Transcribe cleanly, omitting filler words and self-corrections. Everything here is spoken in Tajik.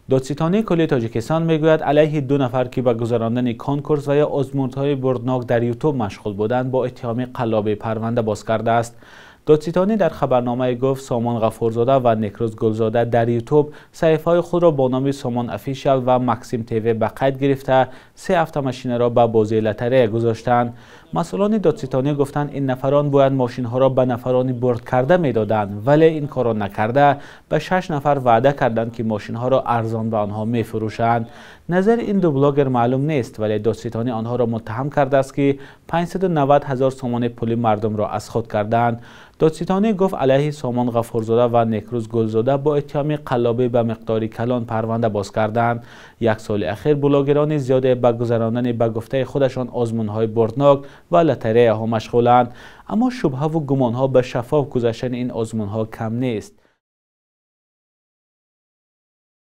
Додситонии кулли Тоҷикистон мегӯяд, алайҳи 2 нафар, ки ба гузарондани конкурс ва ё озмунҳои бурднок дар Ютуб машғул буданд, бо иттиҳоми қаллобӣ парванда боз кардааст. Додситонӣ дар хабарномае гуфт, Сомон Ғафурзода ва Некрӯз Гулзода дар Ютуб саҳифаҳои худро бо номи Сомон Офишал ва Максим ТВ ба қайд гирифта, 3 автомошинаро ба бозии лотарея гузоштанд. Масъулони додситонӣ гуфтанд, ин нафарон бояд мошинҳоро ба нафарони бурд карда медоданд, вале ин корро накарда, ба 6 нафар ваъда карданд, ки мошинҳоро арзон ба онҳо мефурӯшанд. Назари ин ду блогер маълум нест, вале додситонӣ онҳоро муттаҳам кардааст, ки 590 ҳазор сомони пули мардумро аз худ карданд. Додситонӣ гуфт, алайҳи Сомон Ғафурзода ва Некрӯз Гулзода бо иттиҳоми қаллобӣ ба миқдори калон парванда боз карданд. Як соли ахир блогерони зиёде ба гузарондани ба гуфтаи худашон озмунҳои бурднок ва лотареяҳо машғуланд, аммо шубҳаву гумонҳо ба шаффоф гузаштани ин озмунҳо кам нест.